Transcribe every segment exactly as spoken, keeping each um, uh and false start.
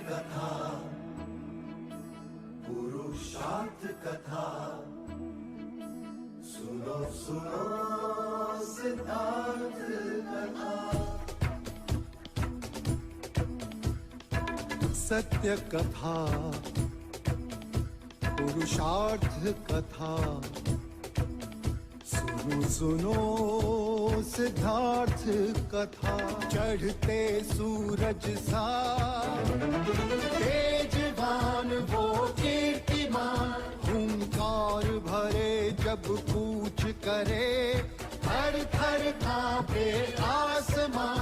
कथा, पुरुषार्थ कथा, सुनो सुनो सिद्धार्थ कथा। सत्य कथा, पुरुषार्थ कथा, सुनो सुनो सिद्धार्थ कथा। चढ़ते सूरज सा तेजवान वो कीर्तिमान, हुंकार भरे जब कूच करे, थर थर कांपे आसमां।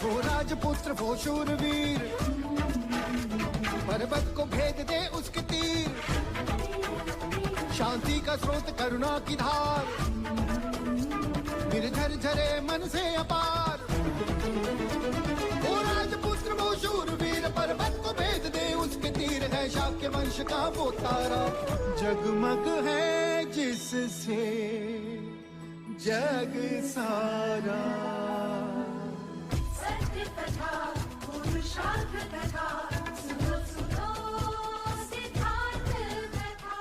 वो राजपुत्र, वो शूरवीर, पर्वत को भेद दे उसके तीर। शांति का स्रोत, करुणा की धार, निर्झर झरे मन से अपार। वो राजपुत्र, वो शूरवीर, पर्वत को भेद दे उसके तीर। है शाक्य वंश का वो तारा, जगमग है जिससे जग सारा। सत्य कथा, पुरुषार्थ कथा, सुनो सुनो सिद्धार्थ कथा।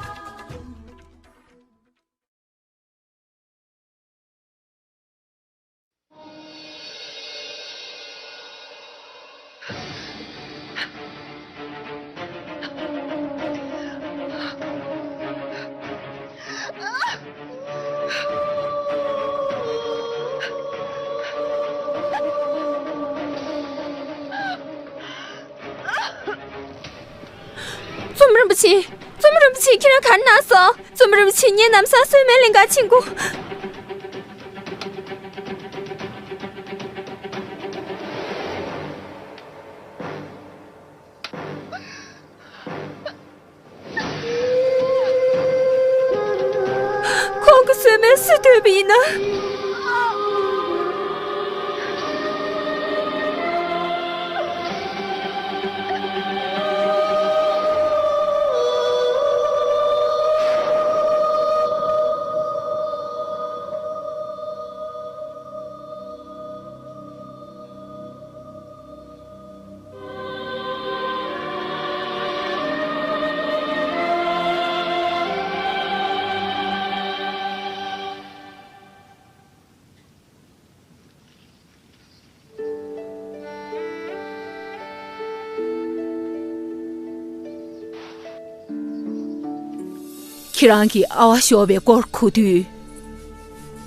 ཙུམ་རིན་པོ་ཆེ། ཙུམ་རིན་པོ་ཆེ། ཁྱེད་རང་ག་རེ་ན་སོང་། ཙུམ་རིན་པོ་ཆེ། ངེད་ལམ་སང་གསོལ་སྨན་ལེན་ག་ཕྱིན་གོ། ཁོང་གི་གསོལ་སྨན་སུས་འདོན་པ་ཡིན་ན། ཁྱེད་རང་གི་ཨ་བ་ཤོར་བའི་སྐོར་གོ་དུས།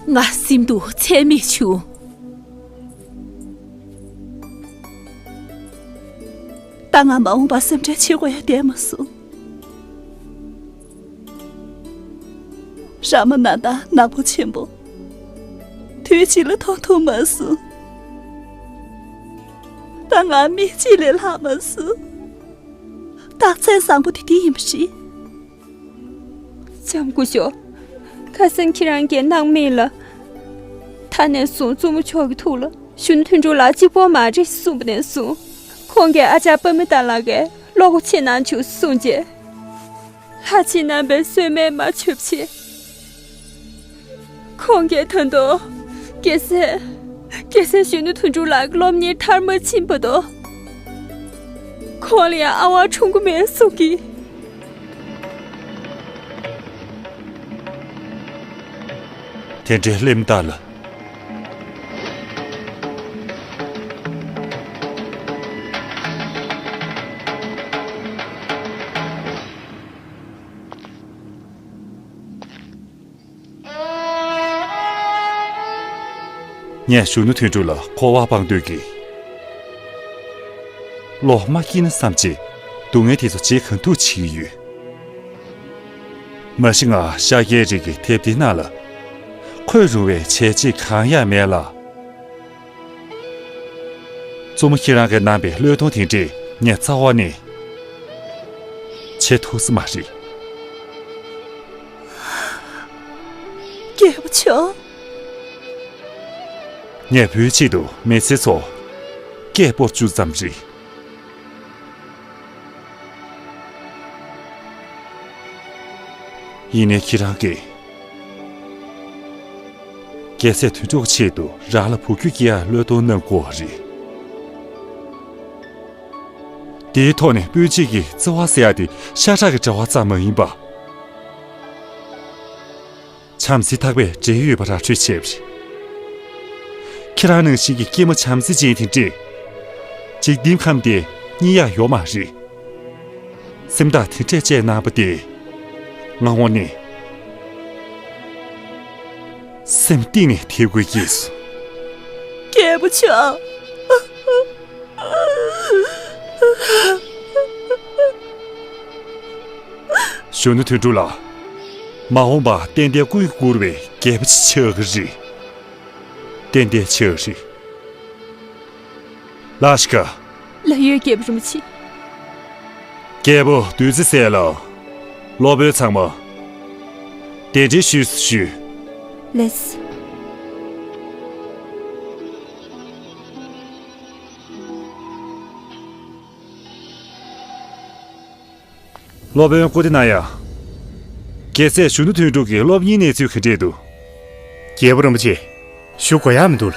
ང་སེམས་སྡུག་ཚད་མེད་བྱུང་། ད་ང་མ་འོངས་པར་སེམས་ཁྲལ་བྱེད་དགོས་ཡ་བསྡད་མ་སོང་། ར་མ་ན་དང་ནག་པོ་ཆེན་པོ། དུས་གཅིག་ལ་མཐོང་ཐུབ་མ་སོང་། ད་ང་མི་གཅིག་ལས་ལྷག་མ་སོང་། རྟགས་མཚན་བཟང་པོ་དེ་འདི་ཡིན་པ་རེད། ལྕམ་སྐུ་ཞབས། ཁ་སང་ཁྱེད་རང་གིས་སྣང་མེད་ལ། ད་ནས་བཟུང་བཙུན་མོ་མཆོག་གི་ཐུགས་ལ་གཞོན་ནུ་དོན་གྲུབ་ལགས་གཅིག་པོ་མ་རེད་གསུངས་པ་ནས་བཟུང་། ཁོང་གིས་ཨ་ཅག་པདྨ་དང་ལགས་ཀྱིས་བློ་སྒོ་ཕྱེ་གནང་བྱུང་གསུངས་རྗེས། ལྷ་ཆེན་རྣམ་པས་གསོལ་སྨན་མ་མཆོད་ཕྱིན། ཁོང་གིས་ད་དུང་རྒྱལ་སྲས། རྒྱལ་སྲས་གཞོན་ནུ་དོན་གྲུབ་ལགས་ཀྱི་སློབ་གཉེར་མཐར་མ་ཕྱིན་བར་དུ། ཁོང་ལ་ཡང་ཨ་བ་འཁྲུངས་ཀྱི་མེད་གསུང་གི། དེ་འདྲའི་གླེན་རྟགས་ལ། ངས་གཞོན་ནུ་དོན་གྲུབ་ལ་འཁོར་བ་སྤང་འདོད་ཀྱི། བློ་མ་སྐྱིད་ན་བསམ་བྱས་སྡུག་བསྔལ་དེ་ཚོ་བརྗེད་གང་ཐུབ་བྱེད་ཀྱི་ཡོད། མ་གཞི་ང་ཤཱཀྱའི་རིགས་ཀྱི་དེབ་ཐེར་ནང་ལ་འཁོད་རུང་བའི་བྱས་རྗེས་གང་ཡང་མེད་ལ། བཙུན་མོ་ཁྱེད་རང་གིས་གནང་པའི་བློས་གཏོང་དེ་འདྲས་ངས་རྩ་བ་ནས་བྱེད་ཐུབ་ས་མ་རེད། རྒྱལ་པོ་མཆོག་ངས་བོད་ཆེད་དུ་མི་ཚེ་ཚོ་སྐད་སྤོར་བཅུག་ཙམ་རེད། ཡིན་ནའི་ཁྱེད་རང་གིས། རྒྱལ་སྲས་དོན་གྲུབ་ཆེད་དུ་རང་ལ་བུ་རྒྱུད་སྐྱེ་ཡག་བློས་གཏོང་གནང་དགོས་པ་རེད། དེའི་ཐོག་ནས་སྤུན་མཆེད་ཀྱི་བརྩེ་བ་ཟེར་ཡ་དེ་ཤ་ཁྲག་གི་འབྲེལ་བ་ཙམ་མ་ཡིན་པ། བྱམས་བརྩེ་ཐག་པས་འབྲེལ་ཡོད་པ་ར་སྤྲོད་བྱས་པ་རེད། ཁྱེད་རང་ནང་བཞིན་གྱི་སྐྱེས་མ་བྱམས་བརྩེ་ཅན་དེ་འདྲས། འཇིག་རྟེན་ཁམས་དེ་རྙེད་ཡག་ཡོད་མ་རེད། སེམས་ཐག་དེ་འདྲས་བཅད་གནང་པ་དེ། ང་ངོ་ནས་སེམས་གཏིང་ནས་དད་གུས་སྐྱེས་སོང་། སྐྱེས་བུ་ཆགས། གཞོན་ནུ་དོན་གྲུབ་ལགས། མ་འོངས་པ་ཏན་ཏན་ཀུན་གྱིས་བཀུར་བའི་རྒྱལ་པོ་ཅིག་ཆགས་ཀྱི་རེད། ཏན་ཏན་ཆགས་ཀྱི་རེད། ལགས་ཤིག་ལགས་ཡོད། རྒྱལ་པོ་རིན་པོ་ཆེ། རྒྱལ་པོ་བདུད་རྩི་ཟེར་ལ། སློབ་དཔོན་ཚང་མ། གདན་འདྲེན་ཞུས་སུ་ཞུ། ལགས་སོ། སློབ་དཔོན་ཀུ་ཏི་ན་ཡ། རྒྱལ་སྲས་གཞོན་ནུ་དོན་གྲུབ་ཀྱི་སློབ་གཉེར་གནས་ཚུལ་ག་འདྲས་འདུག་རྒྱལ་པོ་རིན་པོ་ཆེ། ཞུ་དགོས་ཡ་མི་འདུག་ལ།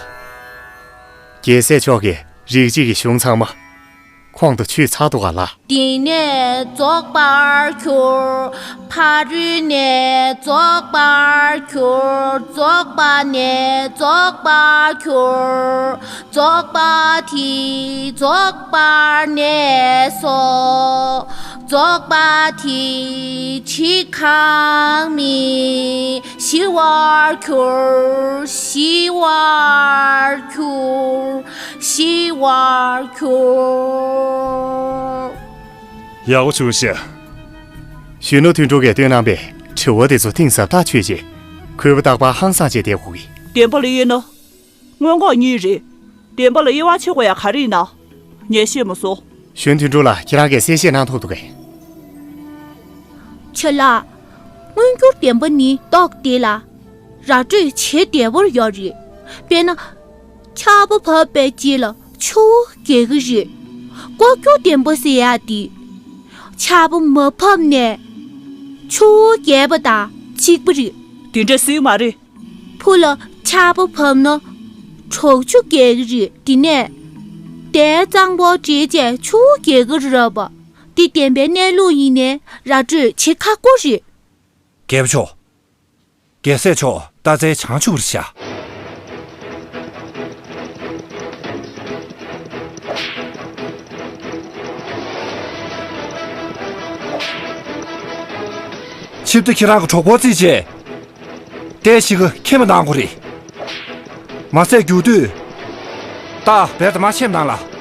རྒྱལ་སྲས་མཆོག་གིས་རིགས་གཅིག་གི་གཞུང་ཚང་མ་ཁོང་དུ་ཆུད་ཚར་འདུག་ག་ལ། འདི་ནས་རྫོགས་པར་གྱུར། ཕ་རོལ་ནས་རྫོགས་པར་གྱུར། རྫོགས་པ་ནས་རྫོགས་པར་གྱུར། རྫོགས་པ་དེས་རྫོགས་པར་གནས་སོ། རྫོགས་པ་དེས་འཆི་ཁ་མེད། ཞི་བར་གྱུར། ཞི་བར་གྱུར། ཞི་བར་གྱུར། ཡག་པོ་བྱུང་ཤག་གཞོན་ནུ་དོན་གྲུབ་ཀྱིས་བཏོན་གནང་པའི་དྲི་བ་དེ་ཚོ་གཏིང་ཟབ་ཐག་ཆོད་རྗེས། གུས་པ་རྟག་པར་ཧང་སངས་བྱས་བསྡད་དགོས་ཀྱི། བདེན་པ་ལ་དབྱེ་ན། མངོན་ལྐོག་གཉིས་རེད། བདེན་པ་ལ་དབྱེ་བ་ཕྱེ་དགོས་ཡ་ག་རེ་ཡིན་ན། ངས་ཤེས་མ་སོང་། གཞོན་དོན་གྲུབ་ལགས། ཁྱེད་རང་གིས་གསལ་བཤད་གནང་ཐུབ་འདུག་གས། ཁྱེད་ལགས། མངོན་གྱུར་བདེན་པ་ནི་རྟོགས་བདེ་ལ། ར་སྤྲོད་བྱེད་བདེ་བོར་ཡོད་རེད། དཔེར་ན། ཆར་པ་བབས་པའི་རྗེས་ལ་ཆུ་བོ་རྒྱས་ཀྱི་རེད། ལྐོག་གྱུར་བདེན་པ་ཟེར་ཡ་དེ། ཆར་པ་མ་བབས་ནས་ཆུ་བོ་རྒྱས་པ་དང་གཅིག་པ་རེད། དེ་འདྲ་སྲིད་མ་རེད། ཕུ་ལ་ཆར་པ་བབས་ན་དྲག་ཆུ་རྒྱས་ཀྱི་རེད། དེ་ནས་དེའི་གཙང་པོ་འདྲེས་བྱས་ཆུ་བོ་རྒྱས་ཀྱི་རེད་པ། འདི་བདེན་པའི་གནས་ལུགས་ཡིན་ནའི་ར་སྤྲོད་བྱེད་ཁག་པོ་རེད། རྒྱལ་པོ་མཆོག་རྒྱལ་སྲས་མཆོག་རྟ་རྩལ་བྱང་ཆུབ་པར་བྱ། ཆིབས་རྟ་ཁྱེད་རང་གི་གྲོགས་པོ་རྩིས་བྱས། རྟའི་གཞིས་ཀ་ཁྱེར་མ་གནང་དགོས་རེད། མ་ཚད་རྒྱུག་དུས། རྟ་བེར་དང་མ་ཆེམ་ནང་ལ།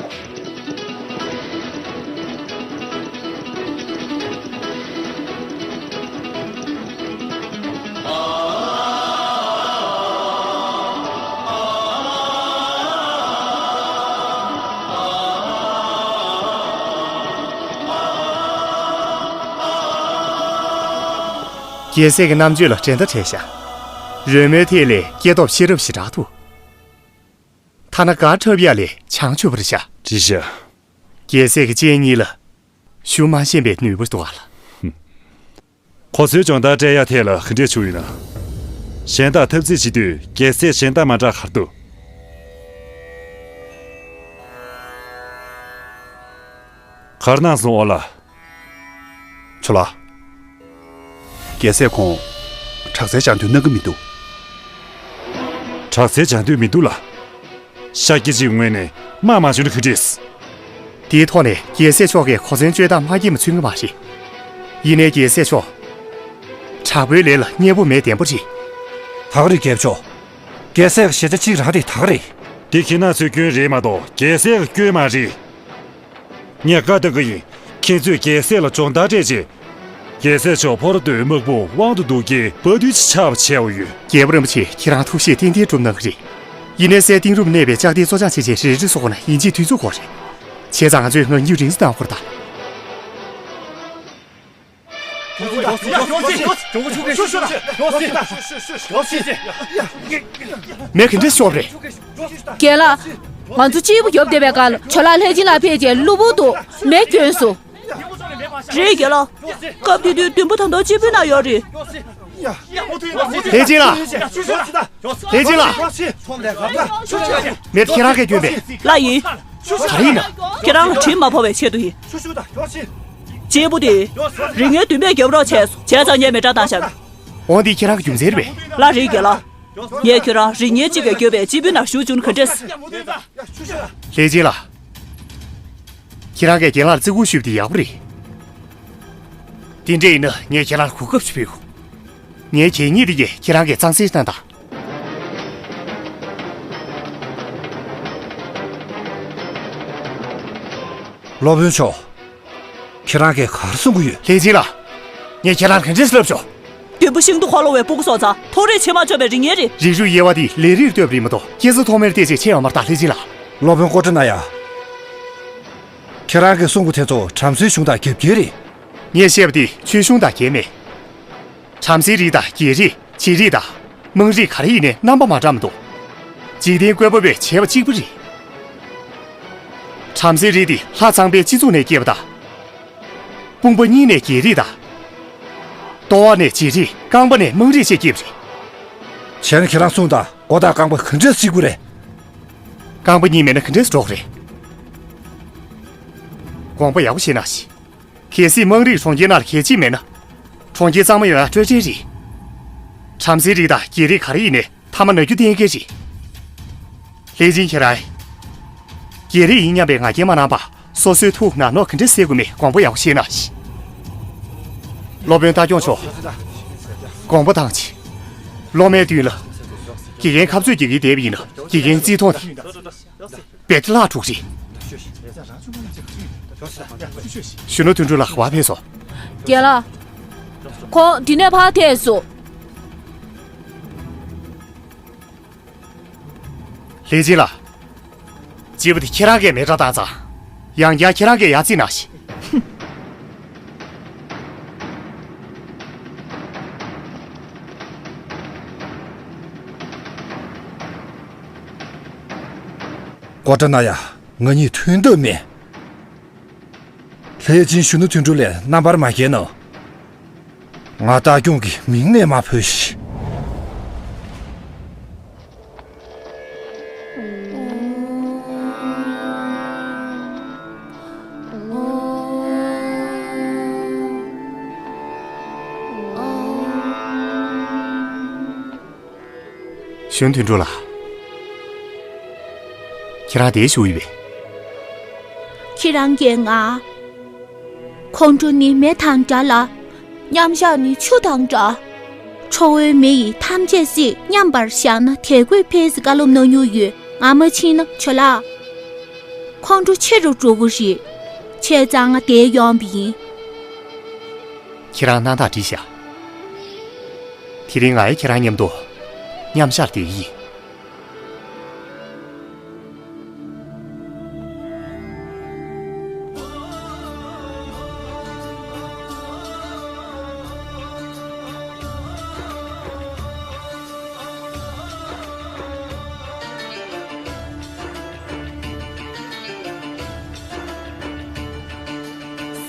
རྒྱལ་སྲས་ཀྱི་རྣམ་དཔྱོད་ལ་འགྲན་ཟླ་བྲལ་ཤག་རོལ་མོའི་ཐད་ལས་སྐྱེས་སྟོབས་ཤེས་རབ་ཞེ་དྲག་འདུག་ཐ་ན་སྒར་འཁྲབ་ཡ་ལས་བྱང་ཆུབ་པར་བྱ། ཅི་བྱ། རྒྱལ་སྲས་ཀྱི་སྤྱན་གཉིས་ལ་ཞུ་མ་ཤེས་པའི་ནུས་པ་འདུག་ག་ལ། ཧུམ། གོ་མཚོན་སྦྱོང་བརྡར་སྤྲད་ཡ་ཐད་ལ་ག་འདྲས་བྱུང་ཡོད་ན། གཞན་དག་འཐབ་རྩོད་བྱེད་དུས་རྒྱལ་སྲས་གཞན་དག་མ་འདྲ་ག་རེ་འདུག་ག་རེ་གནང་སོང་ཨོ་ལ། ཆོ་ལ། རྒྱལ་སྲས་ཁོང་། དྲག་རྩལ་སྦྱང་འདོད་གནང་གི་མི་འདུག་དྲག་རྩལ་སྦྱང་འདོད་མི་འདུག་ལ། ཤཱཀྱ་ཅིག་ངོས་ནས་དམག་མ་བྱུང་ན་ག་འདྲས། དེའི་ཐོག་ནས་རྒྱལ་སྲས་མཆོག་གིས་གོ་མཚོན་སྤྱོད་སྟངས་མ་སྐྱིད་པ་མཚོན་གྱི་མ་རེད། ཡིན་ནའི་རྒྱལ་སྲས་མཆོག་དྲག་པོའི་ལས་ལ་མཉེས་པོ་མེད་བདེན་པོ་རེད། ད་ག་རེད་རྒྱལ་པོ་མཆོག་རྒྱལ་སྲས་ཀྱི་ཞེ་ཆ་གཅིག་རང་རེད། ད་ག་རེད། འདི་ཁྱེད་རང་ཚོའི་སྐྱོན་རེད་མ་གཏོགས་རྒྱལ་སྲས་ཀྱི་སྐྱོན་མ་རེད། ངས་བཀའ་བཏང་གི་ཡིན། ཁྱེད་ཚོས་རྒྱལ་སྲས་ལ་སྦྱོང་བརྡར་སྤྲད་རྗེས། རྒྱལ་སྲས་མཆོག་ཕོ་རོ་ཏོའི་དམག་དཔུང་དབང་དུ་བསྡུ་རྒྱུའི་དཔའ་རྟུལ་ཅིག་ཆགས་པ་བྱས་པ་ཡོད། རྒྱལ་པོ་རིན་པོ་ཆེ་ཁྱེད་རང་ཐུགས་བཞེད་ཏན་ཏན་གྲུབ་གནང་གི་རེད། ཡིན་ནའི་སའི་གཏིང་རུམ་གནས་པའི་ལྕགས་རྟའི་བཙོ་སྦྱང་བྱེད་ཆེད་རེ་རེ་བཟོ་དགོས་ན་ཡིན་གཅིག་དུས་ཚོད་དགོས་རེད། བྱས་ཙང་ང་ཚོས་ངང་རྒྱུད་རིང་ཙམ་གནང་དགོས་རེད་ད། མེ་ག་འདྲས་ཤོར་རེད། རྒན་ལགས། ང་ཚོ་གཅིག་པུ་རྒྱོབ་བསྡད་པའི་སྒང་ལ་ཇོ་ལགས་ལྷས་སྦྱིན་ལགས་ཕེབས་རྗེས་གློ་བུར་དུ་མེ་གྱོན་སོང་། རེད་རྒན་ལགས། སྐབས་དེ་དུས་མདུན་པ་ད་དུང་གཅིག་པུའི་ནང་ཡོད་རེད། ལྷས་སྦྱིན་ལགས། ལྷས་སྦྱིན་ལགས། མེ་དེ་ཁྱེད་རང་གིས་གྱོན་པས། ལགས་ཡིན། ག་རེ་ཡིན་ན། ཁྱེད་རང་ལ་དྲིན་མ་ཕོག་པའི་ཆེད་དུ་ཡིན། གཅེར་བུ་དེ། རིག་ཉེན་བདུན་པས་རྒྱབ་རོགས་བྱས་སོང་། བྱས་ཙང་ངས་མེ་སྲེག་བཏང་བཞག་འོ་འདི་ཁྱེད་རང་གི་རྒྱུ་མཚན་རེད་པས། ལགས་རེད་རྒན་ལགས། ངས་ཁྱོད་རང་རིག་ཉེན་གཅིག་པས་བསྐྱོད་པའི་གཅེར་བུའི་ནང་ཞུགས་བཅུག་ན་ག་འདྲས། ལྷས་སྦྱིན་ལགས། ཁྱེད་རང་གིས་རྒན་ལགས་ལ་བརྩི་བཀུར་ཞུས་པ་དེ་ཡག་པོ་རེད། དེ་འདྲ་ཡིན་ན་ངས་ཁྱེད་རང་ལ་གོ་སྐབས་ཤིག་ཕུལ། ངའི་གད་སྙིགས་དེ་གས་ཁྱེད་རང་གིས་གཙང་སེལ་གནང་དང་། སློབ་དཔོན་མཆོག་ཁྱེད་རང་གིས་ག་རེ་གསུང་གི་ཡོད། ལྷས་སྦྱིན་ལགས། ངས་ཁྱེད་རང་ལ་ག་འདྲས་ལབ་ཆོག་མདུན་པོ་ཤིན་ཏུ་འཁོར་ལོ་བའི་སྤུ་གུ་སོང་ཙང་མཐོ་རིས་ཕྱིན་མ་ཆོག་པའི་རིག་ཉེན་རེད། རིགས་རུས་དབྱེ་བ་དེ་ལས་རིགས་ལ་ལྟོས་པ་རེད་མ་གཏོགས་སྐྱེ་ས་ཐོག་མའི་ལྟས་ཅིག་ཕྱེ་ཡོད་མ་རེད་ད་ལྷས་སྦྱིན་ལགས། སློབ་དཔོན་ཀོ་ཏྲ་ན་ཡ། ཁྱེད་རང་གིས་གསུང་གི་དེ་ཚོ་བྲམ་ཟེའི་གཞུང་དང་རྒྱབ་འགལ་རེད། ངས་བཤད་པ་དེ་ཆོས་གཞུང་དང་འགལ་མེད། བྲམ་ཟེའི་རིགས་དང་རྒྱལ་རིགས། བྱེ་རིགས་དང་། དམངས་རིགས་ག་རེ་ཡིན་ནའི་རྣམ་པ་མ་འདྲ་མི་འདུག་འཇིག་རྟེན་བཀོད་པ་བས་བྱས་པ་གཅིག་པ་རེད། བྲམ་ཟེའི་རིགས་འདི་ལྷ་ཚངས་པའི་སྤྱི་གཙུག་ནས་སྐྱེས་པ་དང་། དཔུང་པ་གཉིས་ནས་རྒྱལ་རིགས་དང་། ལྟོ་བ་ནས་བྱེ་རིགས། རྐང་པ་ནས་དམངས་རིགས་བཅས་སྐྱེས་པ་རེད། བྱས་ན་ཁྱེད་རང་གསུངས་དང་མགོ་དང་རྐང་པ་ག་འདྲས་གཅིག་པ་རེད། རྐང་པ་གཉིས་མེད་ན་ག་འདྲས་འགྲོ་གི་རེད། དགོངས་པ་ཡག་པོ་བཞེས་གནང་ཞིག་གལ་སྲིད་དམངས་རིགས་གྲོང་ཁྱེར་ནང་ལ་གལ་ཆེ་མེད་ན། གྲོང་ཁྱེར་གཙང་མ་ཡོང་ཡ་སྤྲོས་བྲལ་རེད། བྲམ་ཟེའི་རིགས་དང་རྒྱལ་རིགས་ག་རེ་ཡིན་ནའི་མཐའ་མ་ན་རྒྱུ་གཏན་འཁེལ་རེད། ལྷས་སྦྱིན་ཁྱེད་རང་། རྒྱལ་རིགས་ཡིན་སྙམ་པའི་ང་རྒྱལ་མ་གནང་བར་སོ་སོའི་ཐུགས་ངར་ནོར་ག་འདྲས་སེལ་དགོས་མིན་དགོངས་པ་ཡག་པོ་བཞེས་གནང་ཞིག་སློབ་དཔོན་རྟ་སྐྱོང་མཆོག་དགོངས་པ་དྭངས་ཆེ། སློབ་མའི་མདུན་ལ། དགེ་རྒན་ཁ་རྩོད་རྒྱག་གིན་བསྡད་པ་ཡིན་ན་དགེ་རྒན་བརྩི་མཐོང་དང་། བེད་ལྷག་དྲུག་རེད། གཞོན་ནུ་དོན་གྲུབ་ལགས་ག་པར་ཕེབས་སོང་། རྒན་ལགས། ཁོང་འདི་ནས་ཕར་ཐལ་སོང་། ལྷས་སྦྱིན་ལགས། སྐྱེས་བུ་དེ་ཁྱེད་རང་གིས་མེ་སྲེག་བཏང་ཙང་། ཡང་བསྐྱར་ཁྱེད་རང་གིས་ཡར་བརྩིགས་གནང་ཞིག་ཀོ་ཏྲ་ན་ཡ། ང་གཉིས་མཐུན་ཐབས་མེད། ལྷས་སྦྱིན་གཞོན་ནུ་དོན་གྲུབ་ལགས་རྣམ་པར་མ་བརྒྱལ་གནང་། ང་རྟ་སྐྱོང་གི་མིང་ནས་མ་བོས་ཤིག་གཞོན་དོན་གྲུབ་ལགས། ཁྱེད་རང་བསྡད་བཞུགས་ཡོད་པས། ཁྱེད་རང་གིས་ང་། ཁོང་ཁྲོ་ནི་མེ་དང་འདྲ་ལ། མཉམ་བཞག་ནི་ཆུ་དང་འདྲ། ཁྲོ་བོའི་མེ་ཡིས་ཐམས་ཅད་བསྲེགས། མཉམ་པར་བཞག་ན་དལ་བུས་འཕེལ་ཟེར་བཀའ་སློབ་གནང་མྱོང་ཡོད། ང་མ་ཕྱིན་ན་ཇོ་ལགས། ཁོང་ཁྲོ་ཆེ་རུ་འགྲོ་གི་རེད། བྱས་ཙང་ང་བསྡད་ཡོང་བ་ཡིན། ཁྱེད་རང་སྣང་དག་བྲིས་ཤག་དེ་རིང་ང་ཡང་ཁྱེད་རང་མཉམ་དུ་མཉམ་ཞག་བསྡད་ཀྱི་ཡིན།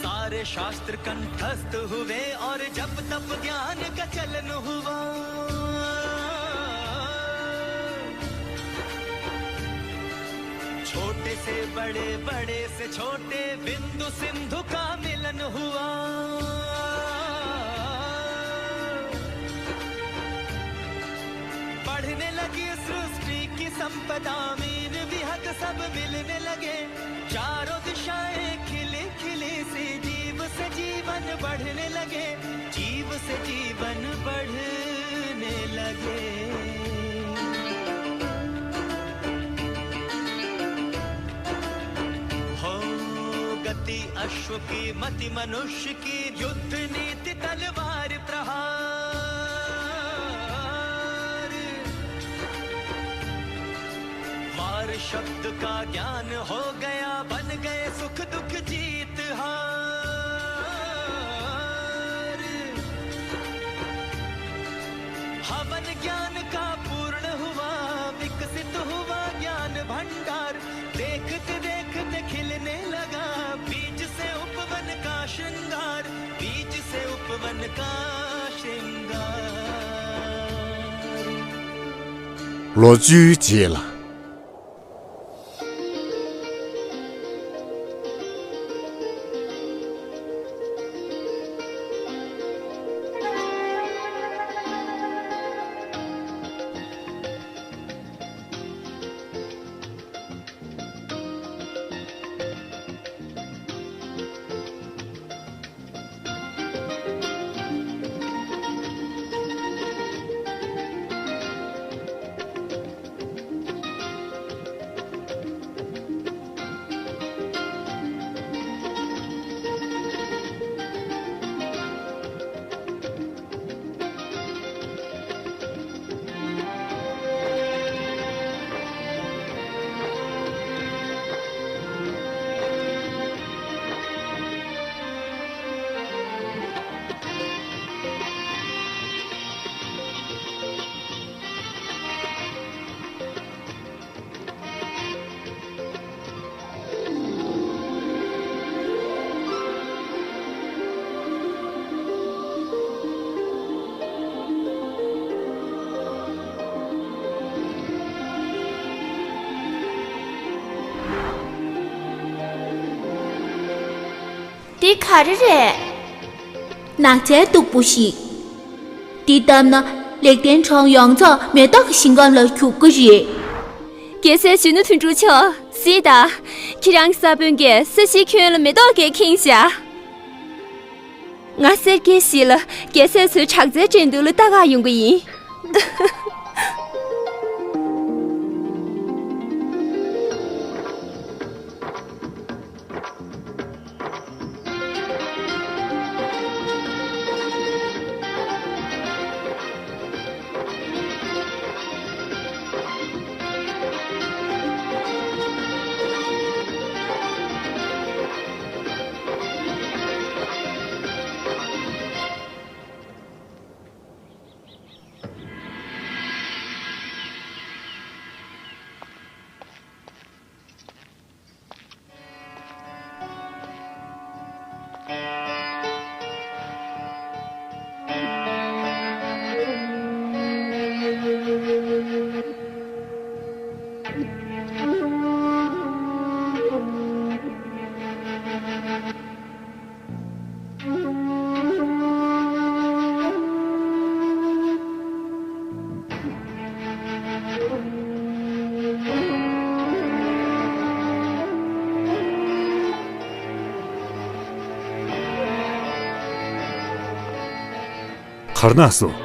सारे शास्त्र कंठस्थ हुए और जप तप ध्यान का चलन हुआ। छोटे से बड़े, बड़े से छोटे, बिंदु सिंधु का मिलन हुआ। बढ़ने लगी सृष्टि की संपदा, मीन विहग सब मिलने लगे। चारों दिशाएं खिली खिली सी, जीव से जीवन बढ़ने लगे, जीव से जीवन बढ़ने लगे। हो गति अश्व की, मति मनुष्य की, युद्ध नीति तलवार प्रहार। वार शब्द का ज्ञान हो गया, बन गए सुख दुख जीत हार। हवन ज्ञान का पूर्ण हुआ, विकसित हुआ ज्ञान भंडार। देखते देखते खिलने लगा, बीज से उपवन का श्रृंगार, बीज से उपवन का श्रृंगार। ལོ་བཅུའི་རྗེས་ལ། འདི་ག་རེ་རེད། ནགས་ཚལ་སྟུག་པོ་ཞིག་འདི་བཏབ་ན་ལེགས་ལྡན་གྲོང་ཡོངས་རྫོགས་མེ་ཏོག་གི་ཞིང་ཁམས་ལ་གྱུར་གི་རེད། རྒྱལ་སྲས་གཞོན་ནུ་དོན་གྲུབ་མཆོག་གཟིགས་དང་། ཁྱེད་རང་ས་བོན་གྱིས་ས་གཞིའི་ཁྱོན་ལ་མེ་ཏོག་གིས་ཁེངས་བཞག་ང་སེར་སྐྱའི་གཞིས་ལ་རྒྱལ་སྲས་ཚོའི་དྲག་རྩལ་འགྲན་བསྡུར་ལ་ལྟ་ག་ཡོང་གི་ཡིན། གར་ན་སོང་།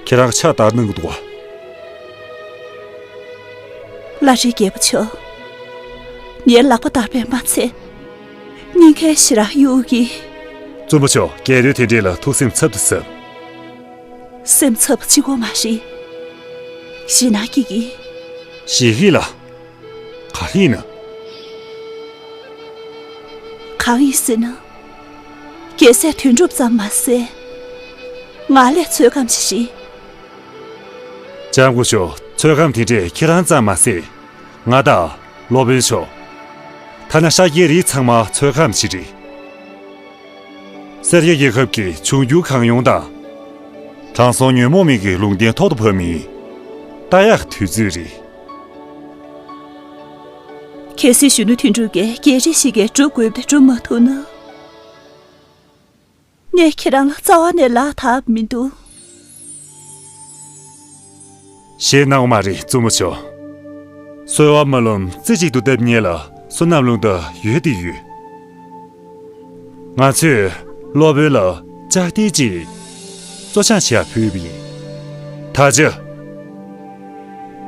ཁྱེད་རང་ཕྱག་བདར་གནང་གི་འདུག་བ། བླ་རི་རྒྱལ་པོ་མཆོག་ངའི་ལག་པ་བདར་བས་མ་ཚད། སྙིང་ཁའི་ཞེ་དྲག་གཡོ་གི། བཙུན་མོ་མཆོག་རྒྱལ་རོལ་དེ་འདྲས་ལ་ཐུགས་སེམས་འཚབ་ཏུ་འཚབ། སེམས་འཚབ་པ་གཅིག་པོ་མ་རེད། ཞེད་སྣང་སྐྱེ་གི། ཞེད་གི་ལ། ག་རེ་ཡིན་ན། གང་ཡིན་ཟེར་ན། རྒྱལ་སྲས་དོན་གྲུབ་ཙམ་མ་ཟད། ང་ལས་ཚོད་བགམ་ཅིག་རེད། ལྕམ་སྐུ་ཞབས། ཚོད་བགམ་དེ་འདྲས་ཁྱེད་རང་ཙམ་མ་ཟད། ང་དང་། སློབ་དཔོན་མཆོག་ཐ་ན་ཤཱཀྱའི་རིགས་ཚང་མ་ཚོད་བགམ་ཅིག་རེད། སེར་སྐྱ་རྒྱལ་ཁབ་ཀྱི་འབྱུང་འགྱུར་གང་ཡོང་དང་། དྲང་སྲོང་ཉོན་མོངས་མི་གི་ལུང་བསྟན་ཐོག་ཏུ་བབས་མིན། ལྟ་ཡག་དུས་ཚོད་རེད། གལ་སྲིད་གཞོན་ནུ་དོན་གྲུབ་ཀྱིས་རྒྱལ་རིགས་ཤིག་གི་སྒྲུབ་དགོས་པ་དེ་སྒྲུབ་མ་ཐུབ་ན། ངས་ཁྱེད་རང་ལ་རྩ་བ་ནས་ལག་ཐབས་མི་འདུག་ཞེད་སྣང་བ་མ་རེད་བཙུན་མོ་མཆོག་གསོལ་བ་སྨོན་ལམ་རྩེ་གཅིག་ཏུ་བཏབ་མཁན་ལ་བསོད་ནམས་རླུང་རྟ་ཡོད་དེ་ཡོད། ང་ཚོས་སློབ་དཔོན་ལ་ལྕགས་རྟའི་ཅིག་གཙོ་སྦྱང་བྱེད་ཡག་ཕུལ་བ་ཡིན། ད་ཆ། རལ་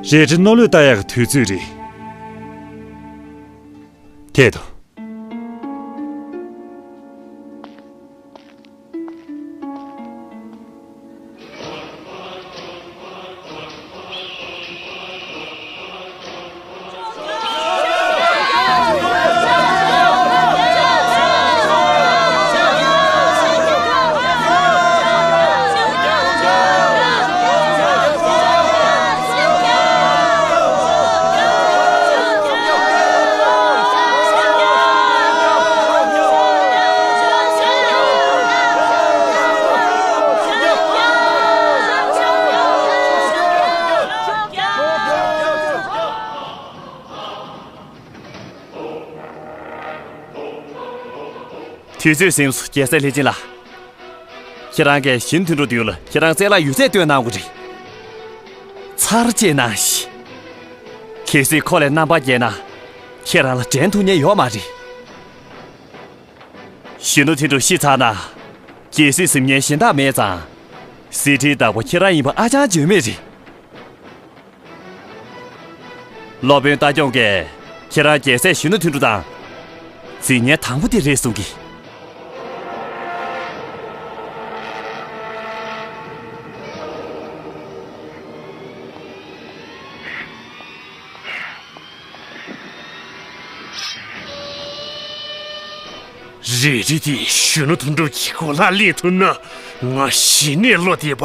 གྲི་རྣོ་ལུས་ལྟ་ཡག་གི་དུས་ཚོད་རེད། དེ་དང་། དུས་ཚོད་ཟིན་སོང་རྒྱལ་སྲས་ལྷས་བྱིན་ལགས། ཁྱེད་རང་གིས་གཞོན་དོན་གྲུབ་མདུན་ལ་ཁྱེད་རང་རྩལ་ལ་ཡོད་ཚད་སྟོན་གནང་དགོས་རེད། ཚར་གཅིག་གནང་ཞིག་གལ་སྲིད་ཁོ་ལ་རྣམ་པར་རྒྱལ་ན། ཁྱེད་རང་ལ་འགྲན་ཐུབ་མཁན་ཡོད་མ་རེད། གཞོན་ནུ་དོན་གྲུབ་ཤི་ཚར་ན། རྒྱལ་སྲིད་འཛིན་མཁན་གཞན་དག་མེད་ཙང་། གསེར་ཁྲིའི་བདག་པོ་ཁྱེད་རང་ཡིན་པ་ཨ་ཅང་བརྗོད་མེད་རེད། སློབ་དཔོན་རྟ་སྐྱོང་གིས་ཁྱེད་རང་རྒྱལ་སྲས་གཞོན་ནུ་དོན་གྲུབ་དང་། འཛིང་མཁན་དང་པོ་དེ་རེད་གསུང་གི། རལ་གྲི་དེ་གཞོན་ནུ་དོན་གྲུབ་ཀྱི་མགོ་ལ་སླེབས་ཐུབ་ན། ང་གཞི་ནས་བློ་བདེ་པ།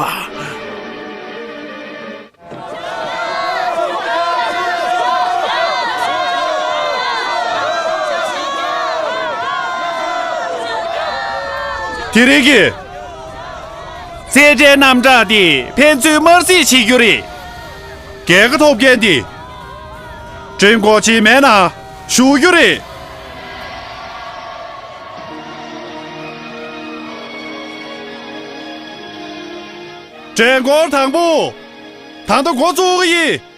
དེ་རིང་གི་རྩེད་འགྲན་རྣམ་གྲངས་འདི་ཕན་ཚུན་དམར་གསོད་བྱེད་རྒྱུ་རེད། རྒྱལ་ཁ་ཐོབ་མཁན་འདི་ བྲེལ་འགོག་ཅིག་མེད་ན་ཞུགས་རྒྱུ་རེད། བྲེལ་འགོག་དང་པོ། ད་ལྟ་འགོ་བཙུགས་ཀྱི་ཡིན།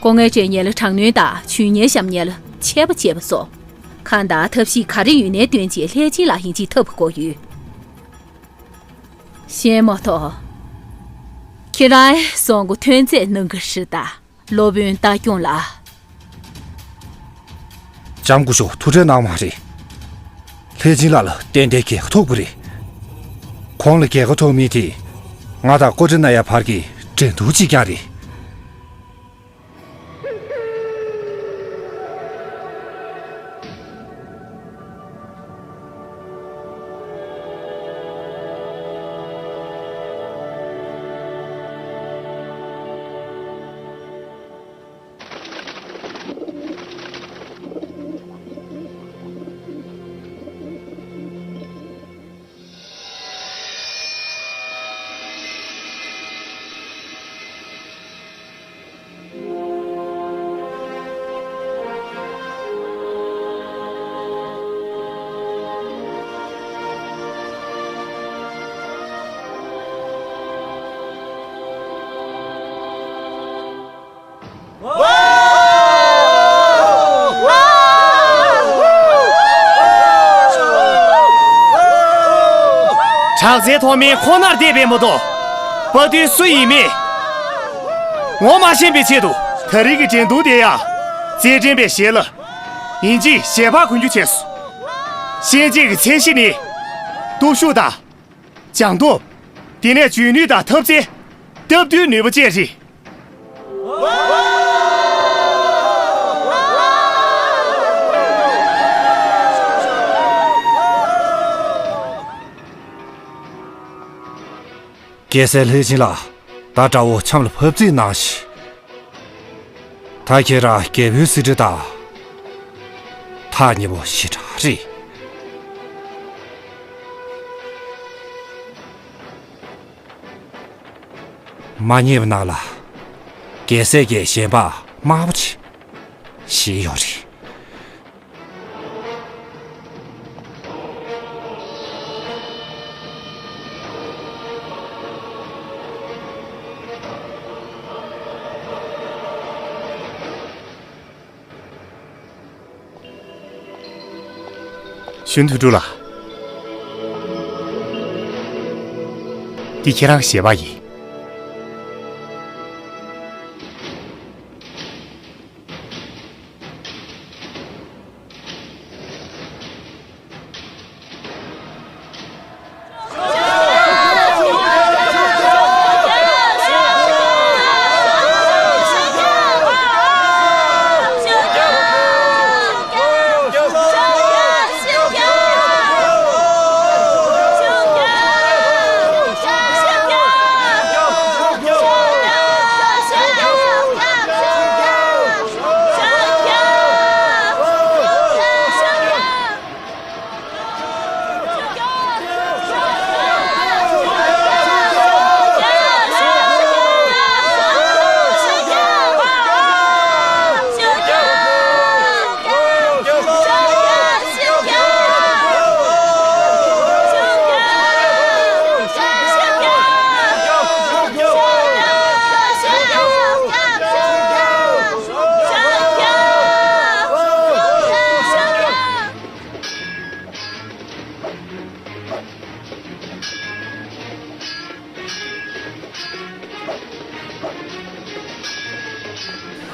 སྐུ་ངལ་སྤྲད་མཁན་ལ་དྲག་གནོན་དང་། འཇུས་ཉེས་བཤམས་མཁན་ལ་ཆད་པ་བཅད་པ་སོགས། གང་དང་ཐབས་ཤེས་ག་རེ་ཡོད་ནའི་བཏོན་བྱས་ལྷས་སྦྱིན་ལགས་ཡིན་གཅིག་ཐར་དགོས་ཡོད། ཤེས་མ་ཐོག་ཁྱེད་རང་སྲོག་མགོ་ཐོན་རྫས་གནང་གི་རེད་ད། སློབ་དཔོན་རྟ་སྐྱོང་ལགས། ལྕམ་སྐུ་ཞབས་ཐུགས་ཁྲལ་གནང་མ་རེད། ལྷས་སྦྱིན་ལགས་ལ་ཏན་ཏན་རྒྱལ་ཁ་ཐོབ་དགོས་རེད། ཁོང་ལ་རྒྱལ་ཁ་ཐོབ་མིན་དེ། ང་དང་ཀོ་ཀྲི་ན་ཡ་བར་གྱི་འགྲན་བསྡུར་གཅིག་རྐྱང་རེད། དྲག་རྩལ་ཐོག་མའི་ཁོག་ནར་བསྡད་པའི་མ་གཏོགས། དཔའ་རྟུལ་སུ་ཡིན་མིན་ངོ་མ་ཤེས་པའི་ཆེད་དུ། ད་རེས་ཀྱི་འགྲན་བསྡུར་དེ་ཡང་རྩེད་འགྲན་པའི་ཞལ་ལ་ཡིན་གཅིག་ཞལ་པར་གོན་རྒྱུ་བྱས་སོང་། གཤེན་རྗེ་གི་མཚན་གཞི་ནི། སྟོབས་ཤུགས་དང་། སྦྱངས་སྟོབས། དེ་ནས་འཇོན་ནུས་དང་ཐབས་རྩལ། སྟབས་བསྟུན་ནུས་པ་བཅས་རེད། རྒྱལ་སྲས་ལྷས་སྦྱིན་ལགས། ད་དགྲ་བོ་ཆམ་ལ་ཕབ་རྩིས་གནང་ཞིག་ད་ཁྱེད་རང་རྒྱལ་པོའི་གཟི་བརྗིད་དང་ཐག་ཉེ་པོ་ཞེ་དྲག་རེད། མ་ཉེས་པ་ནང་ལ་རྒྱལ་སྲས་ཀྱི་ཞལ་འབག་དམར་པོ་ཅིག་བཞེས་ཡོད་རེད། ཞུན་དུ་ཀྲུ་ལགས། འདི་ཁྱེད་རང་ཞལ་པར་ཡིན།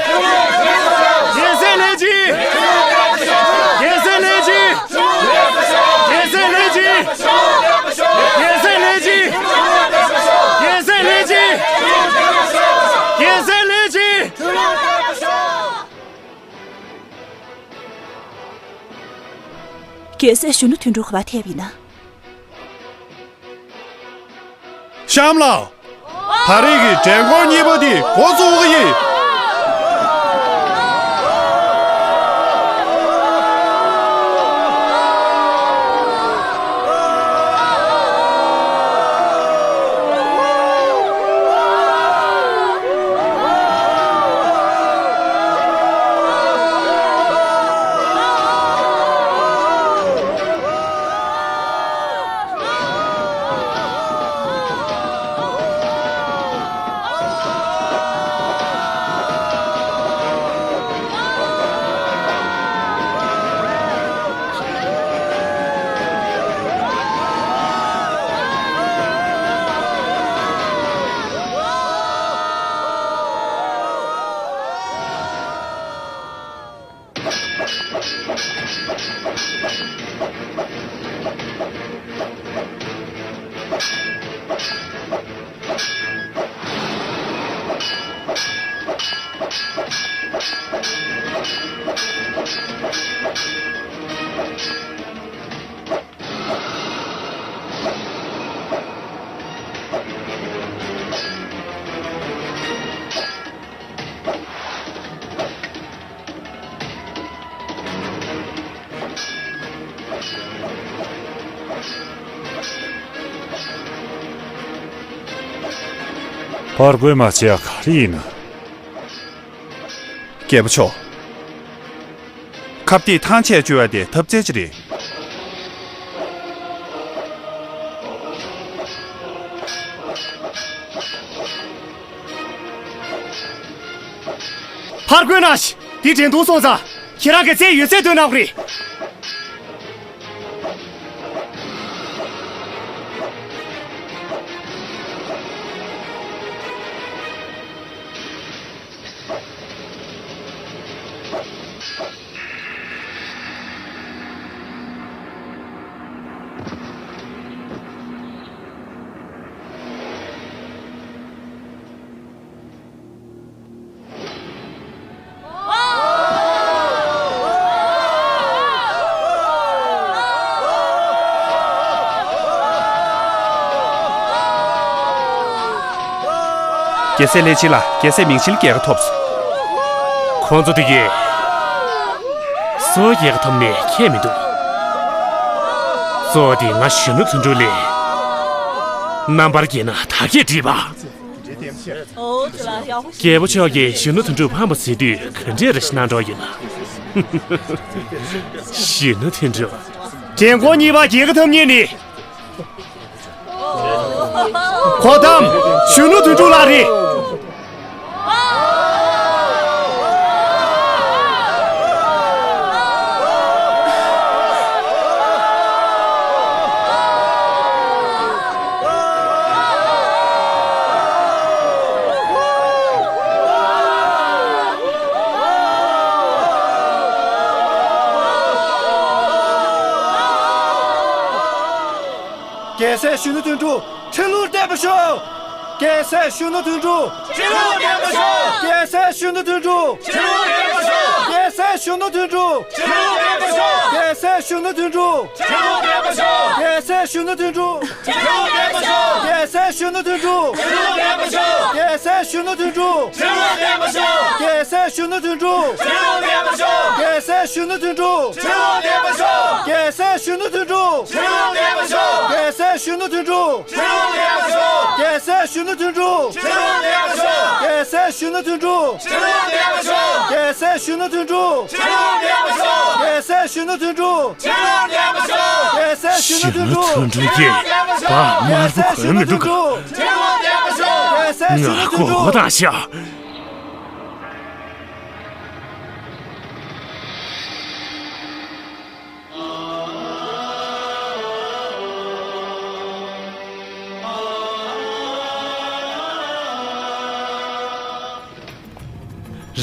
རྒྱལ་སྲས་ལྷན་ཅིག་རྒྱལ་སྲས་ལྷན་ཅིག་རྒྱལ་སྲས་ལྷན་ཅིག་རྒྱལ་སྲས་ལྷན་ཅིག་རྒྱལ་སྲས་ལྷན་ཅིག་རྒྱལ་སྲས་ལྷན་ཅིག་རྒྱལ་སྲས་གཞོན་ནུ་དོན་གྲུབ་ག་པར་ཐེབས་ཡིན་ན། གཤམ་ལ། ད་རེས་ཀྱི་འགྲན་འཁོར་གཉིས་པ་འདི་འགོ་ཚུགས་ཀྱི་ཡིན། ཕར་རྒོལ་མ་བྱས་ག་རེ་ཡིན་ན། རྒྱལ་པོ་མཆོག་ཁ་གཏད་ཐང་ཆད་བཅོལ་བ་དེ་ཐབས་རྩལ་ཅི་རེད། ཕར་རྒོལ་གནང་ཞིག་འདི་འགྲན་བསྡུར་སོང་ཙང་། ཁྱེད་རང་གི་རྩལ་ཡོད་ཚད་སྟོན་གནང་དགོས་རེད། རྒྱལ་སྲས་ལྷས་བྱིན་ལ་རྒྱལ་སྲས་མིང་ཆེན་རྒྱལ་ཁ་ཐོབ་སོང་། ཁོང་ཚོ་དེ་གས་སུ་རྒྱལ་ཁ་ཐོབ་ནས་ཁྱད་མི་འདུག་གཙོ་བོ་དེ་ང་གཞོན་ནུ་དོན་གྲུབ་ལས། རྣམ་པར་རྒྱལ་ན་ད་གས་འགྲིག་པ། རྒྱལ་པོ་མཆོག་གིས་གཞོན་ནུ་དོན་གྲུབ་ཕམ་པ་བཟོས་དུས་ག་འདྲས་རེ་ཞིག་གནང་འགྲོ་ཡོད་ན། གཞོན་ནུ་དོན་གྲུབ། འགྲན་ཁོངས་གཉིས་པ་རྒྱལ་ཁ་ཐོབ་མཁན་ནི། གོ་ཏམ། གཞོན་ནུ་དོན་གྲུབ་ལགས་རེད། རྒྱལ་སྲས་གཞོན་ནུ་དོན་གྲུབ་ཁྲི་ལོར་བརྟན་པར་ཤོག་རྒྱལ་སྲས་གཞོན་ནུ་དོན་གྲུབ། ཁྲི་ལོར་བརྟན་པར་ཤོག་རྒྱལ་སྲས་གཞོན་ནུ་དོན་གྲུབ། ཁྲི་ལོར་བརྟན་པར་ཤོག་རྒྱལ་སྲས་གཞོན་ནུ་དོན་གྲུབ། ཁྲི་ལོར་བརྟན་པར་ཤོག་རྒྱལ་སྲས་གཞོན་ནུ་དོན་གྲུབ། ཁྲི་ལོར་བརྟན་པར་ཤོག་རྒྱལ་སྲས་གཞོན་ནུ་དོན་གྲུབ། ཁྲི་ལོར་བརྟན་པར་ཤོག་རྒྱལ་སྲས་གཞོན་ནུ་དོན་གྲུབ། ཁྲི་ལོར་བརྟན་པར་ཤོག་རྒྱལ་སྲས་གཞོན་ནུ་དོན་གྲུབ། ཁྲི་ལོར་བརྟན་པར་ཤོག་རྒྱལ་སྲས་གཞོན་ནུ་དོན་གྲུབ། ཁྲི་ལོར་བརྟན་པར་ཤོག་རྒྱལ་སྲས་གཞོན་ནུ་དོན་གྲུབ། ཁྲི་ལོར་བརྟན་པར་ཤོག་རྒྱལ་སྲས་གཞོན་ནུ་དོན་གྲུབ། ཁྲི་ལོར་བརྟན་པར་ཤོག་རྒྱལ་སྲས་གཞོན་ནུ་དོན་གྲུབ། ཁྲི་ལོར་བརྟན་པར་ཤོག་རྒྱལ་སྲས་གཞོན་ནུ་དོན་གྲུབ། ཁྲི་ལོར་བརྟན་པར་ཤོག་རྒྱལ་སྲས་གཞོན་ནུ་དོན་གྲུབ། ཁྲི་ལོར་བརྟན་པར་ཤོག་རྒྱལ་སྲས་གཞོན་ནུ་དོན་གྲུབ། ཁྲི་ལོར་བརྟན་པར་ཤོག་རྒྱལ་སྲས་གཞོན་ནུ་དོན་གྲུབ། ཁྲི་ལོར་བརྟན་པར་ཤོག་རྒྱལ་སྲས་གཞོན་ནུ་དོན་གྲུབ། གཞོན་ནུ་དོན་གྲུབ་ཀྱིས་བ་དམར་པོ་གོན་མི་འདུག་ཁྲི་ལོར་བརྟན་པར་ཤོག་རྒྱལ་སྲས་གཞོན་ནུ་དོན་གྲུབ། ང་མགོ་སྐོར་བཏང་ཤག་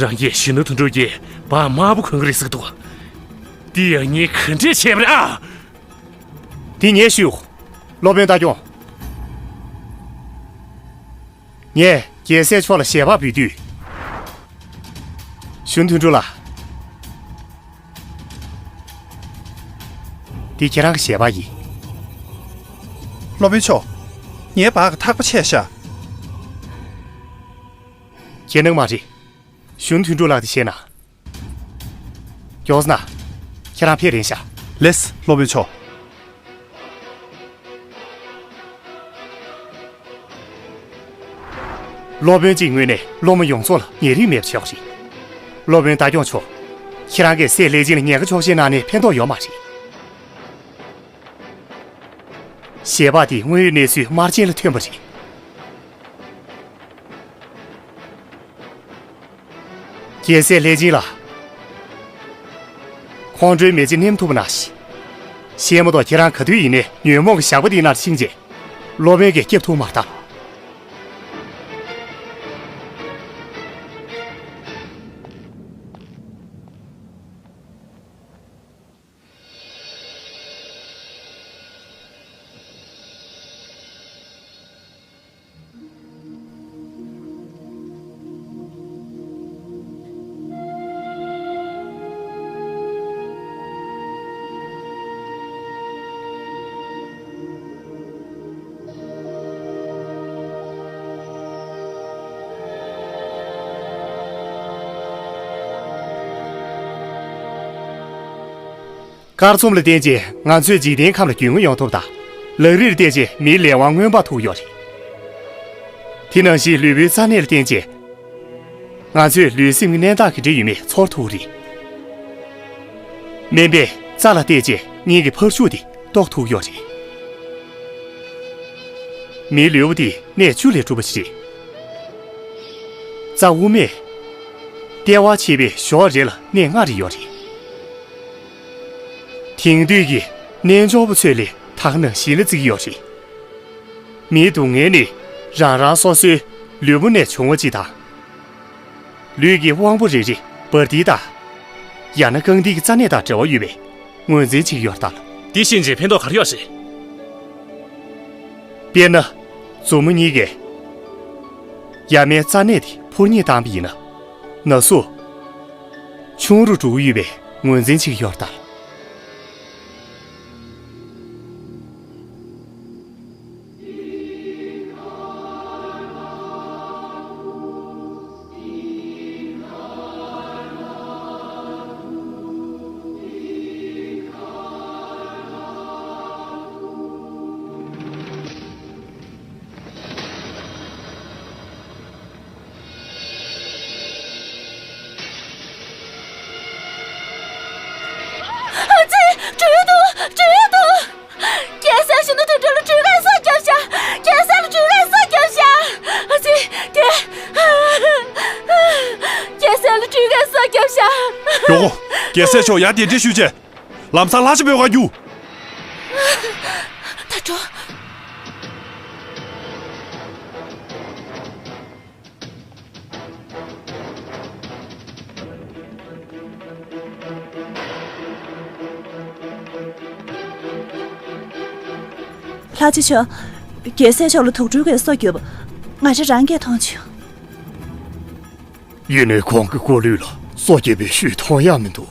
རང་གིས་གཞོན་ནུ་དོན་གྲུབ་ཀྱིས་བ་དམར་པོ་གོན་གི་རེད་ཟེར་གི་འདུག་འདི་ཡང་ངས་ག་འདྲས་བྱས་པ་རེད་ཨ། འདི་ངས་ཞུས། སློབ་དཔོན་ལྟ་སྐྱོང་། ངས་རྒྱལ་སྲས་མཆོག་ལ་ཞལ་པར་འབུལ་དུས། གཞོན་དོན་གྲུབ་ལགས། འདི་ཁྱེད་རང་གི་ཞལ་པར་ཡིན། སློབ་དཔོན་མཆོག་ངའི་བག་གི་ཐག་པ་ཆད་ཤག་ཁྱེད་ནང་མ་རེད། གཞོན་དོན་གྲུབ་ལགས་དེ་བཤད་ན། མགྱོགས་ན། ཁྱེད་རང་ཕེབས་རན་ཤག་ལེས་སློབ་དཔོན་མཆོག་སློབ་དཔོན་གཅིག་ངོས་ནས་སློབ་མ་ཡོངས་རྫོགས་ལ་ཉེ་རིང་མེད་པ་བྱས་པ་རེད། སློབ་དཔོན་ལྟ་སྐྱོང་མཆོག་ཁྱེད་རང་གིས་སྲས་ལྷས་བྱིན་ལ་ཉེན་ཁ་ཆོག་མཆན་གནང་ནས་ཕན་ཐོགས་ཡོད་མ་རེད། ཞལ་པར་དེ་དངོས་ཡོད་གནས་ཚུལ་དམར་རྗེན་ལ་ཐོན་པ་རེད། རྒྱལ་སྲས་ལྷས་བྱིན་ལགས། ཁོང་ཁྲོའི་མེ་ལྕེ་ནེམ་ཐུབ་པ་ནང་བཞིན། གཞན་མ་གཏོགས་ཁྱེད་རང་ག་དུས་ཡིན་ནའི་ཉོན་མོངས་ཀྱི་ཞགས་པ་འདིའི་ནང་ཕྱིན་རྗེས། སློབ་དཔོན་གྱིས་སྐྱབས་ཐུགས་མ་བཏང་། སྐར་ཚོམས་ལ་བརྟེན་བྱས་ང་ཚོས་འཇིག་རྟེན་ཁམས་ལ་རྒྱུས་མངའ་ཡོང་ཐབས་དང་། ལག་རིས་ལ་བརྟེན་བྱས་མིའི་ལས་དབང་མངོན་པར་ཐུག་ཡོད་རེད། དེ་ནང་བཞིན་ལུས་པོའི་རྩ་གནད་ལ་བརྟེན་བྱས། ང་ཚོས་ལུས་སེམས་ཀྱི་གནས་སྟངས་ག་འདྲ་ཡོད་མེད་ཚོར་ཐུབ་ཀྱི་རེད། སྨན་པས་རྩ་ལ་བལྟས་བྱས་སྙིང་གི་འཕར་ཤུགས་དེ་རྟོགས་ཐུབ་ཀྱི་ཡོད་རེད། མིའི་ལུས་པོ་དེ་གནས་བཅུ་ལས་གྲུབ་པ་ཞིག་རེད། རྩ་དབུ་མས་ལྟེ་བ་ཕྱེད་པའི་ཞོར་རེ་ལ་གནས་ལྔ་རེ་ཡོད་རེད། དེང་དུས་ཀྱི་རྣལ་འབྱོར་པ་ཚོས་ལས་ད་ག་ནང་བཞིན་ལ་བརྩི་གི་ཡོད་རེད། མིའི་སྡུག་བསྔལ་ནི་རང་རང་སོ་སོའི་ལུས་པོ་ནས་བྱུང་བ་ཅིག་དང་། ལུས་ཀྱི་དབང་པོ་རེ་རེ་འབར་མདེལ་དང་། ཡང་ན་རྐང་མདེལ་གྱི་རྩ་གནད་དང་འབྲེལ་བ་ཡོད་པའི་ངོས་འཛིན་བྱེད་ཀྱི་ཡོད་རེད་ད། དེ་ཤེས་བྱས་ཕན་ཐོགས་ག་རེ་ཡོད་རེད། དཔེར་ན། མཛུབ་མོ་གཉིས་ཀས་ཡར་མའི་རྩ་གནད་དེ་འཕུར་མཉེད་བཏང་བ་ཡིན་ན། ན་ཟུག་ཆུང་རུ་འགྲོ་གི་ཡོད་པའི་ངོས་འཛིན་བྱེད་ཀྱི་ཡོད་རེད་ད། ཨ་ཙི། འགྲོས་འདུག་འགྲོས་འདུག་རྒྱལ་སྲས་གཞོན་ནུ་དོན་གྲུབ་ལ་འགྲོས་ཁ་སོགས་བརྒྱབ་ཤག་རྒྱལ་སྲས་ལ་འགྲོས་ཁ་སོགས་བརྒྱབ་ཤག་ཨ་ཙི། དེ། རྒྱལ་སྲས་ལ་འགྲོས་ཁ་སོགས་བརྒྱབ་ཤག་མགྱོགས་པོ། རྒྱལ་སྲས་མཆོག་ཡར་གདན་འདྲེན་ཞུས་བྱས། ལམ་སང་ལྷ་ཆེན་པོའི་ཁ་རྒྱུག་ད་འགྲོ། ལྷ་ཆེན་མཆོག་རྒྱལ་སྲས་མཆོག་ལ་དུག་སྦྲུལ་གྱིས་སོ་བརྒྱབ། ང་རང་རང་གིས་མཐོང་བྱུང་། ཡིན་ནའི་ཁོང་གི་སྐུ་ལུས་ལ་སོ་བརྒྱབ་པའི་ཤུལ་མཐོང་ཡག་མི་འདུག་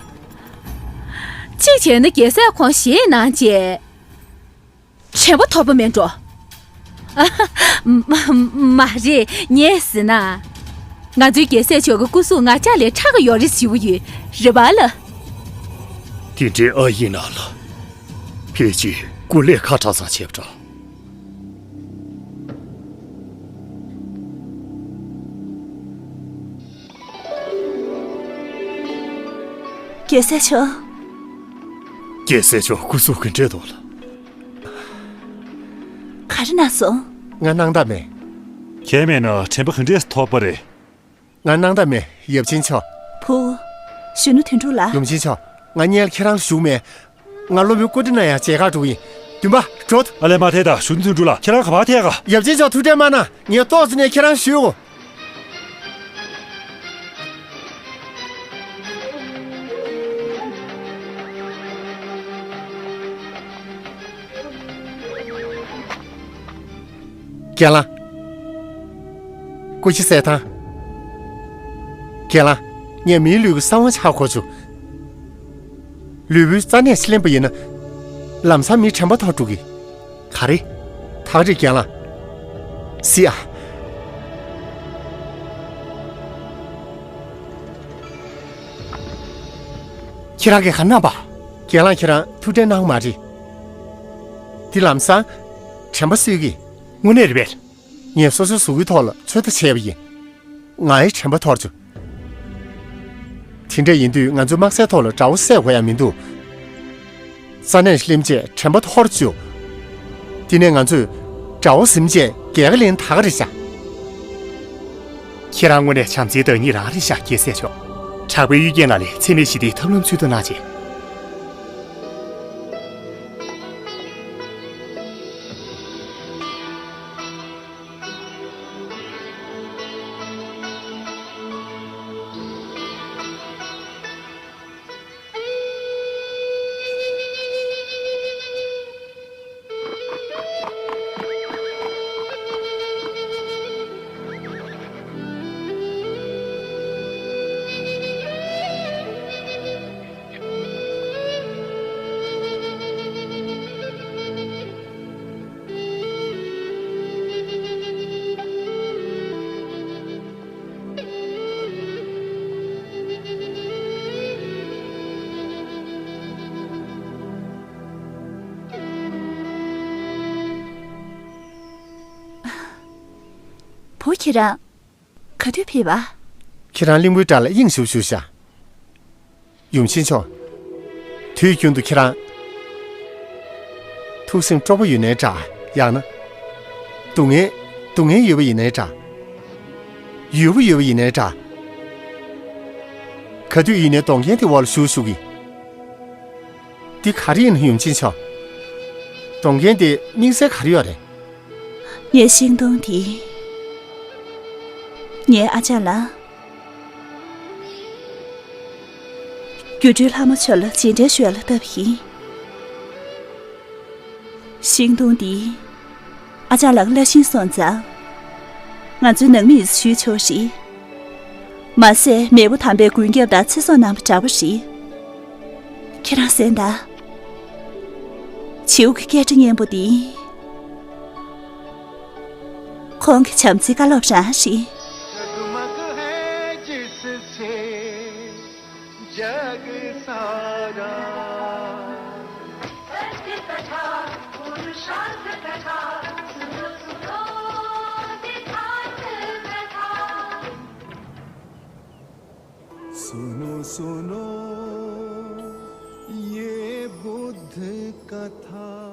གཅིག་བྱས་ན་རྒྱལ་སྲས་ཁོང་ཞེད་སྣང་བྱས། དྲན་པ་ཐོར་པ་མེད་འགྲོ། མ་མ་རེད། ངས་ཟེར་ན། ང་ཚོའི་རྒྱལ་སྲས་མཆོག་གི་སྐུ་གཟུགས་ང་ཅག་ལས་ཕྲ་གི་ཡོད་རེད་ཟེར་གི་ཡོད་རེད་པ་ལ། དེ་འདྲའི་ཨ་ཡིན་ན་ལ། ཕལ་ཆེར་སྐུ་ལས་ཁག་དྲག་ཙམ་བྱས་པ་འདྲ། རྒྱལ་སྲས་མཆོག་རྒྱལ་སྲས་མཆོག་སྐུ་གཟུགས་ག་འདྲས་འདུག་ལགས། ག་རེ་གནང་སོང་། ང་སྣང་དག་མེད། ཁྱེད་མེད་ན་དྲན་པ་ག་འདྲས་ཐོར་པ་རེད། ང་སྣང་དག་མེད། ཡབ་ཆེན་མཆོག་བུ། གཞོན་ནུ་དོན་གྲུབ་ལགས། ལུམ་ཆེན་མཆོག་ང་སྔོན་ལ་ཁྱེད་རང་བཞུགས་མེད། ང་སློབ་དཔོན་ཀུན་ཏུ་ན་ཡང་མཇལ་ཁར་འགྲོ་གི་ཡིན། འདུན་པ། འགྲོ། ཨ་ལས་མ་ཐད་ད། གཞོན་ནུ་དོན་གྲུབ་ལགས། ཁྱེད་རང་ག་པར་ཐད་ག་ཡབ་ཆེན་མཆོག་ཐུགས་ཁྲལ་མ་གནང་། ངས་ཏོག་ཙམ་ནས་ཁྱེད་རང་བཞུགས། རྒན་ལགས། སྐུ་ཕྱི་གསལ་ཐང་། རྒན་ལགས། ངས་མིའི་ལུས་ཀྱི་གསང་བ་ཧ་གོ་བྱུང་། ལུས་པོའི་རྩ་གནད་ཕྱིར་ལེན་པ་ཡིན་ན། ལམ་སང་མིའི་དྲན་པ་ཐོར་འགྲོ་གི། ག་རེ། ཐག་རིང་རྒན་ལགས། སི་ཨ། ཁྱེད་རང་གིས་ག་རེ་གནང་པ། རྒན་ལགས་ཁྱེད་རང་ཐུགས་ཁྲལ་གནང་མ་རེད། འདི་ལམ་སང་། དྲན་པ་གསོས་ཀྱི། དངོས་གནས་རེད་པས། ངས་སོ་སོའི་གཟུགས་པོའི་ཐོག་ལ་ཚོད་ལྟ་བྱས་པ་ཡིན། ངའི་དྲན་པ་ཐོར་བྱུང་། དེ་འདྲ་ཡིན་དུས་ང་ཚོའི་དམག་སའི་ཐོག་ལ་དགྲ་བོ་བསད་དགོས་ཡ་མི་འདུག་རྩ་གནད་ལེན་བྱས་དྲན་པ་ཐོར་བཅུག་དེ་ནས་ང་ཚོས་དགྲ་བོ་ཟིན་བྱས་རྒྱལ་ཁ་ལེན་ད་ག་རེད་ཤག་ཁྱེད་རང་དངོས་གནས་བྱམས་བརྩེའི་བདག་ཉིད་རང་རེད་ཤག་རྒྱལ་སྲས་མཆོག་དྲག་པོའི་གཡུལ་རྒྱལ་ནང་ལས་འཚེ་མེད་ཞི་བདེའི་ཐབས་ལམ་འཚོལ་ཐུབ་གནང་བྱས། འོ། ཁྱེད་རང་ག་དུས་ཕེབས་པ། ཁྱེད་རང་གླིང་བུའི་བྲག་ལ་དབྱིངས་ཞུགས་བཞུགས་ཤག་ཡུམ་ཆེན་མཆོག་དུས་རྒྱུན་དུ་ཁྱེད་རང་ཐུགས་སེམས་སྤྲོ་པོ་ཡོད་ནའི་འདྲ། ཡང་ན་སྡུག་བསྔལ་སྡུག་བསྔལ་ཡོད་པ་ཡིན་ནའི་འདྲ། ཡུར་བུ་ཡོད་པ་ཡིན་ནའི་འདྲ། ག་དུས་ཡིན་ནའི་སྡོང་རྒན་དེ་འོག་ལ་བཞུགས་བཞུགས་ཀྱི། འདི་ག་རེ་ཡིན་ན་ཡུམ་ཆེན་མཆོག་སྡོང་རྒན་དེ་དམིགས་བསལ་ག་རེ་ཡོད་རེད། ངའི་ཤིང་སྡོང་འདི། ངའི་ཨ་ཅག་ལགས། སྒྱུ་འཕྲུལ་ལྷ་མོ་མཆོག་ལ་རྗེས་དྲན་ཞུ་ཡ་ལ་བཏབ་ཡིན། ཤིང་སྡོང་འདི་ཨ་ཅག་ལགས་བླ་ཤིང་སོང་ཙང་། ང་ཚོའི་ནང་མི་ཡིས་ཞུས་ཆོག་རེད། མ་ཟད་མེས་པོ་དམ་པའི་མགོན་སྐྱབས་དང་ཚེ་སྲོག་གནང་བ་འདྲ་པོ་རེད། ཁྱེད་རང་གསན་དང་། བྱིའུ་གི་སྐད་སྒྲ་སྙན་པོ་འདི། ཁོང་གི་བྱམས་བརྩེའི་བཀའ་སློབ་རང་རེད། जगमग है जिससे जग सारा। सत्य कथा, पुरुषार्थ कथा, सुनो सुनो, यथार्थ कथा। सुनो सुनो, ये बुद्ध कथा।